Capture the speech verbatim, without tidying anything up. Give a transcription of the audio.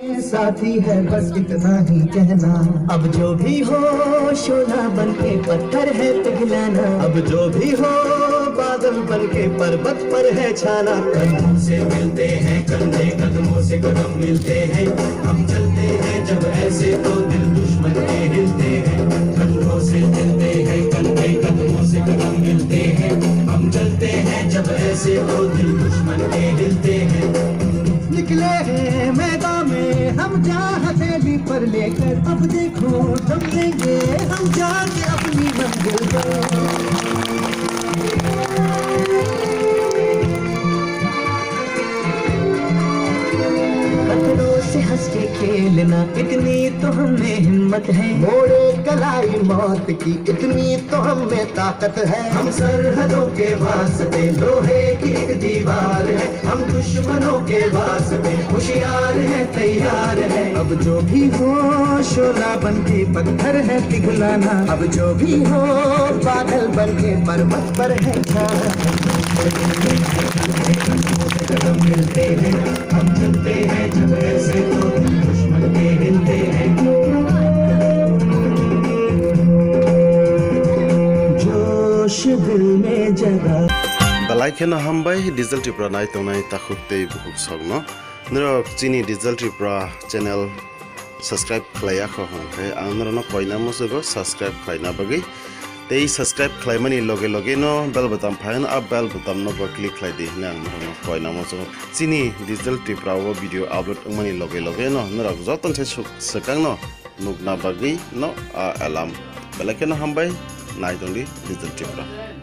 साथी है बस इतना ही कहना। अब जो भी हो, शोला बन के पत्थर है पिघलाना। अब जो भी हो, बादल बन के पर्वत पर है छाना। कदमों से मिलते हैं कंधे, कदमों से कदम मिलते हैं। हम चलते हैं जब ऐसे तो दिल दुश्मन के हिलते हैं। कंधों से मिलते हैं कंधे, कदमों से कदम मिलते हैं। हम चलते हैं जब ऐसे तो दिल दुश्मन के हिलते हैं। निकले हैं मैदान में हम, जा हथेली पर लेकर। अब देखो दम लेंगे हम जाके अपनी मंजिल पर। पत्थरों से हंस के खेलना, इतनी तो हमें हिम्मत है। मोड़े कलाई मौत की, इतनी तो हमें ताकत है। हम सरहदों के वास्ते लोहे की एक दीवार है। हम दुश्मनों के वास्ते होशियार हैं, तैयार हैं। अब जो भी हो, शोला बन के पत्थर है पिघलाना। अब जो भी हो, बादल बन के पर्वत पर है छाना। कदम मिलते हैं, हम चलते हैं जब ऐसे तो दुश्मन के हिलते हैं। जोश दिल में जगा। Belai kheno hambai Digital Tripura nai tongnai takhuk tei bukhuk sokno. Norok chini Digital Tripura channel subscribe khlaiya kho hwnkhe ang norokno koina muchugo subscribe khlaina bagwi. Tei subscribe khlaimani loge loge no bell button phaino, a bell button no bo click khlai di hwnwi ang norokno koina muchugo. Chini Digital Tripura o video upload wngmani loge loge no norok joto se suk-, swkang no nukna bagwi no a alarm. Belai kheno hambai, nai tongdi Digital Tripura.